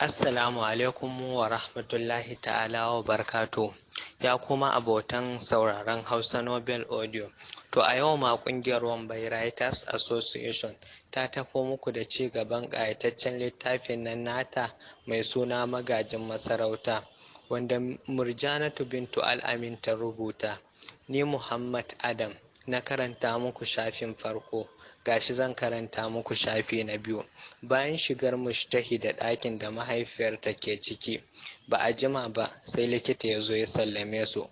Assalamu alaikum wa rahmatullahi ta'ala wa barkatu. Ya kuma abotan sauraron Hausa Nobel Audio. To a yau ma kungiyar Wambai Writers Association ta tafo muku da ci gaban ƙayataccen littafin nan nata mai suna Magajin Masarauta, wanda Murjanatu Bintu Al'amin ta rubuta. Ni Muhammad Adam na karanta muku shafin farko, gashi zan karanta muku shafi na biyu. Bayan shigar Mushtahida ɗakin da mahaifiyarta ke ciki, ba a jima ba sai likita ya zo ya sallame su.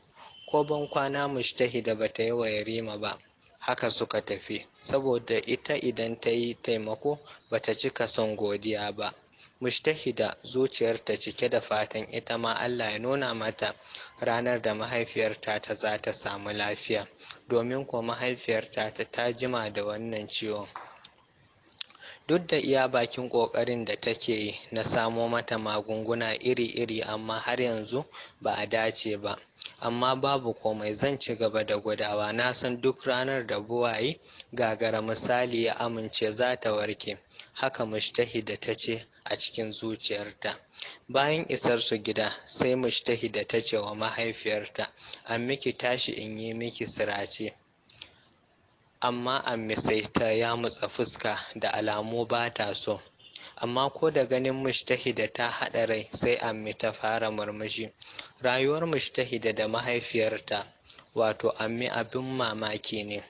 Ko ban kwana Mushtahida ba ta yi wa Yarima ba, haka suka tafi, saboda ita idan ta yi taimako ba ta cika son godiya ba. Mushtahida zuciyarta cike da fatan ita ma Allah ya nuna mata ranar da mahaifiyarta ta za ta samu lafiya, domin kuwa mahaifiyarta ta jima da wannan ciwon. Duk da iya bakin ƙoƙarin da take yi na samo mata magunguna iri-iri, amma har yanzu ba a dace ba. Amma babu komai, zan ci gaba da gwadawa. Na san duk ranar da buwayi gagara misali ya amince za ta warke. Haka Mushtahida ta ce a cikin zuciyarta. Bayan isar su gida, sai Mushtahida ta ce wa mahaifiyarta, "Ammi, ki tashi in yi miki sirace." Amma Ammi sai ta yamutsa fuska da alamu ba ta so. Amma ko da ganin Mushtahida ta haɗa rai, sai Ammi ta fara murmushi. Rayuwar Mushtahida da mahaifiyarta, wato Ammi, abin mamaki ne.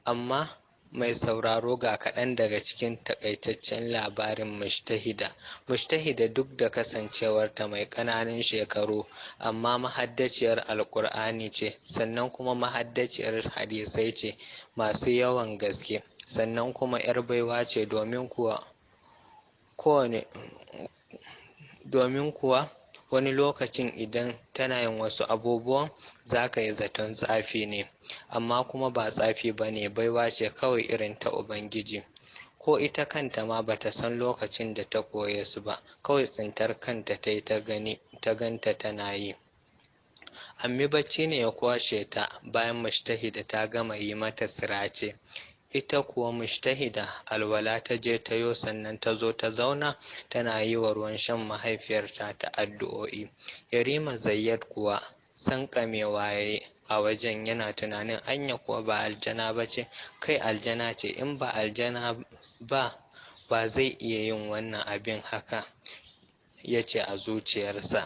Amma mai sauraro, ga kaɗan daga cikin takaitaccen labarin Mushtahida. Mushtahida duk da kasancewarta mai ƙananan shekaru, amma mahaddaciyar Alƙur'ani ce, sannan kuma mahaddaciyar hadisai ce masu yawan gaske, sannan kuma 'yar baiwa ce, domin kuwa wani lokacin idan tana yin wasu abubuwan, za ka yi zaton tsafi ne, amma kuma ba tsafi ba ne, baiwa ce kawai irin ta Ubangiji. Ko ita kanta ma bata san lokacin da ta koye su ba, kawai tsintar kanta ta yi ta gani ta ganta tana yi. Ammi bacci ne ya kwashe ta bayan Mushtahida ta gama yi mata sirace. Ita kuwa Mushtahida alwala ta je ta yo, sannan ta zo ta zauna tana yi wa ruwan shan mahaifiyarta ta addu'o'i. Yarima Zayyad kuwa sanƙamewa ya yi a wajen, yana tunanin, anya kuwa ba aljana ba ce? Kai, aljana ce! In ba aljana ba, wa zai iya yin wannan abin? Haka ya ce a zuciyarsa.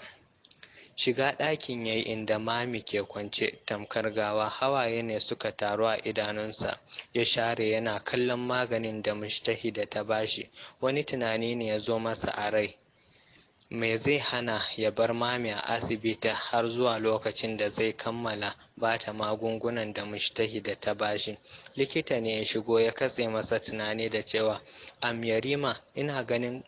Shiga ɗakin ya yi inda Mami ke kwance tamkar gawa. Hawaye ne suka taru a idanunsa, ya share yana kallon maganin da Mushtahida ta bashi. Wani tunani ne ya zo masa a rai: me zai hana ya bar Mami a asibiti har zuwa lokacin da zai kammala bata magungunan da Mushtahida ta bashi? Likita ne ya shigo ya katse masa tunani da cewa, "Am, Yarima, ina ganin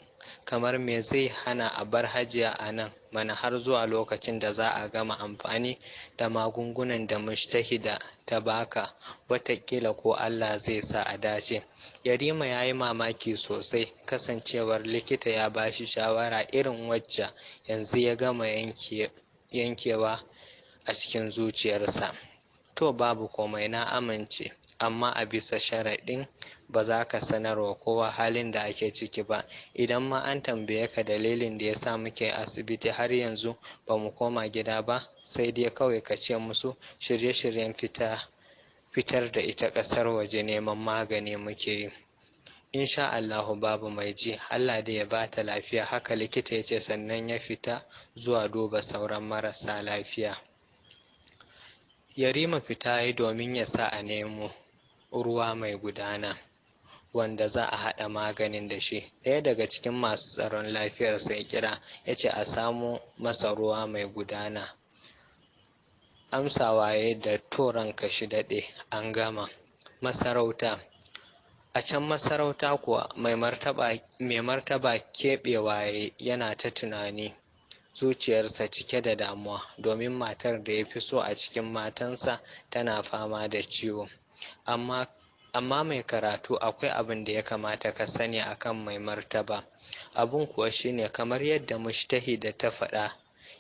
kamar me zai hana a bar Hajiya a nan mana har zuwa lokacin da za a gama amfani da magungunan da Mushtahida ta baka? Watakila ko Allah zai sa a dace." Yarima ya yi mamaki sosai kasancewar likita ya bashi shawara irin wacce yanzu ya gama yankewa a cikin zuciyarsa. "To, babu komai, na amince, amma a bisa sharaɗin ba za ka sanarwa kowa halin da ake ciki ba. Idan ma an tambaye ka dalilin da ya sa muke asibiti har yanzu ba mu koma gida ba, sai dai kawai ka ce musu shirye-shiryen fitar da ita ƙasar waje neman magani muke yi. Insha Allahu babu mai ji. Allah dai ya bata lafiya." Haka likita ya ce, sannan ya fita zuwa duba sauran marasa lafiya. Yarima fita ya yi domin ya sa a nemo ruwa mai gudana wanda za a haɗa maganin da shi. Ɗaya daga cikin masu tsaron lafiyarsa ya kira, ya ce a samo masa ruwa mai gudana. Amsawa ya da "To, ranka shi daɗe, an gama." Masarauta. A can masarauta kuwa, mai martaba keɓewa ya yana ta tunani, zuciyarsa cike da damuwa, domin matar da ya fi so a cikin matansa tana fama da ciwo. Amma mai karatu, akwai abin da ya kamata ka sani akan mai martaba. Abun kuwa shine, kamar yadda Mushtahida ta faɗa.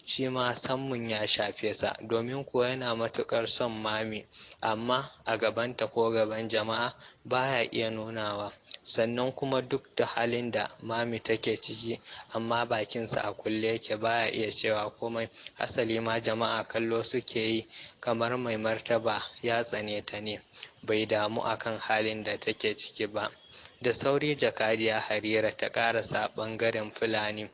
Shi ma sammun ya shafe sa, domin kuwa yana matuƙar son Mami, amma a gabanta ko gaban jama'a baya iya nunawa. Sannan kuma duk da halin da Mami take ciki, amma bakinsa a kulle yake, baya iya cewa komai. Hasali ma jama'a kallo suke yi kamar mai martaba ya tsane ta ne, bai damu akan halin da take ciki ba. Da sauri Jakadiya Harira ta ƙarasa ɓangaren Fulani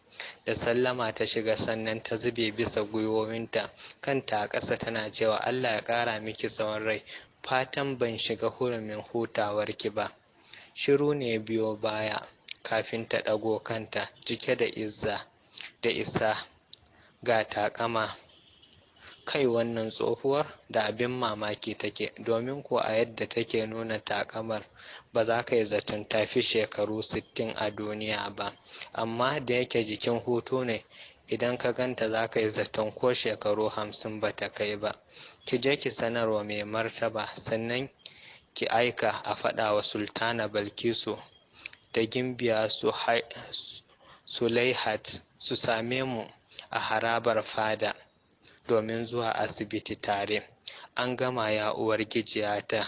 da sallama ta shiga, sannan ta zube bisa gwiwowinta, kanta a ƙasa, tana cewa, "Allah ya ƙara miki tsawon rai, fatan ban shiga hurumin hutawarki ba." Shiru ne biyo baya kafin ta ɗago kanta cike da izza da isa ga taƙama. Kai, wannan tsohuwar da abin mamaki take, domin kuwa a yadda take nuna taƙamar ba za ka yi zaton ta fi shekaru 60 a duniya ba, amma da yake jikin hutu ne, idan ka ganta za ka yi zaton ko shekaru 50 ba ta kai ba. "Ki je ki sanarwa mai martaba, sannan ki aika a faɗa wa Sultana Balkisu da Gimbiya Sulaihat su same mu a harabar fada domin zuwa asibiti tare." "An gama, ya uwargijiyata,"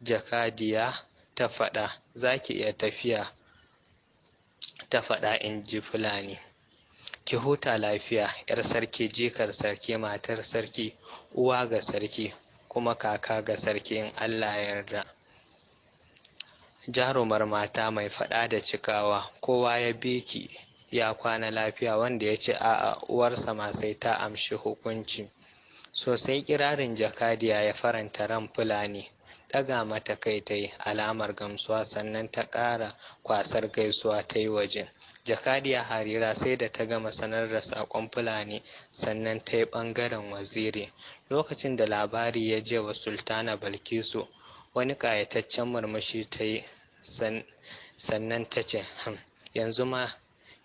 Jakadiya ta faɗa. "Za ki iya tafiya," ta faɗa, in ji Fulani. "Ki huta lafiya, 'yar sarki, jikar sarki, matar sarki, uwa ga sarki, kuma kaka ga sarki, in Allah ya yarda. Jarumar mata mai faɗa da cikawa, kowa ya bi ki ya kwana lafiya, wanda ya ce a'a, uwarsa ma sai ta amshi hukunci." Sosai kirarin Jakadiya ya faranta ran Fulani. Ɗaga mata kai ta yi alamar gamsuwa, sannan ta ƙara kwasar gaisuwa ta yi waje. Jakadiya Harira sai da ta gama sanar da saƙon Fulani sannan ta yi ɓangaren Waziri. Lokacin da labari ya je wa Sultana Balkisu, wani ƙayataccen murmushi ta yi, sannan ta ce, "Yanzu ma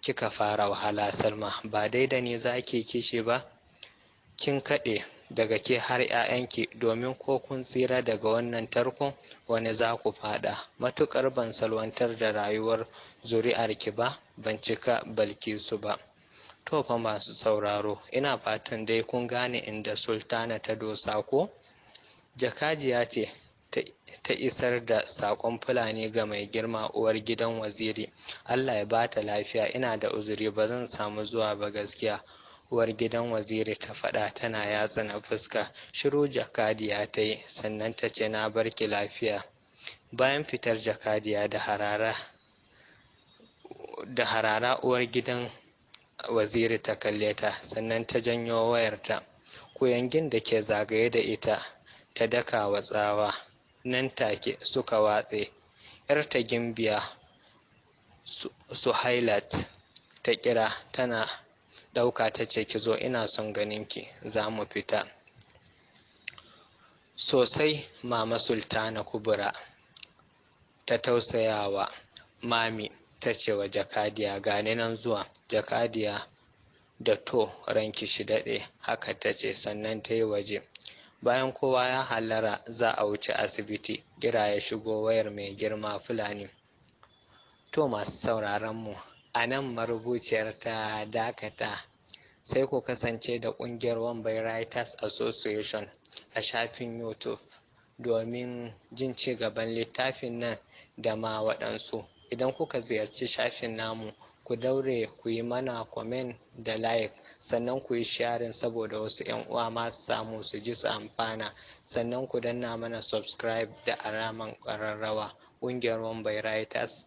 kika fara wahala, Salma, ba dai da ni za ki kishi ba? Kin kaɗe daga ke har 'ya'yanki, domin ko kun tsira daga wannan tarkon, wani za ku faɗa. Matuƙar ban salwantar da rayuwar zuri'arki ba, ban cika Balkisu ba." To fa masu sauraro, ina fatan dai kun gane inda Sultana ta dosa ko? Jakadiya ce ta isar da saƙon Fulani ga mai girma uwar gidan Waziri. "Allah ya bata lafiya, ina da uzuri, ba zan samu zuwa ba gaskiya," uwar gidan Waziri ta faɗa tana yatsuna fuska. Shiru Jakadiya ta yi, sannan ta ce, "Na barki lafiya." Bayan fitar Jakadiya da harara da harara uwar gidan Waziri ta kalle ta, sannan ta janyo wayarta. Kuyangin da ke zagaye da ita ta daka wa tsawa, nan take suka watse. 'Yarta Gimbiya Suhailat ta kira, tana ɗauka ta ce, "Ki zo, ina son ganinki, za mu fita." Sosai Mama Sultana Kubura ta tausayawa Mami, ta ce wa Jakadiya, "Gani nan zuwa." Jakadiya da "To, ranki shi daɗe," haka ta ce, sannan ta yi waje. Bayan kowa ya hallara za a wuce asibiti, kira ya shigo wayar mai girma Fulani. To masu sauraron mu, a nan marubuciyar ta dakata. Sai ku kasance da ƙungiyar Wambai Writers Association a shafin YouTube domin jin ci gaban littafin nan da ma waɗansu. Idan kuka ziyarci shafin namu, ku daure ku yi mana comment da like, sannan ku yi sharing saboda wasu 'yan uwa ma su samu su ji su amfana, sannan ku danna mana subscribe da alaman ƙararrawa. Ƙungiyar Wambai Writers.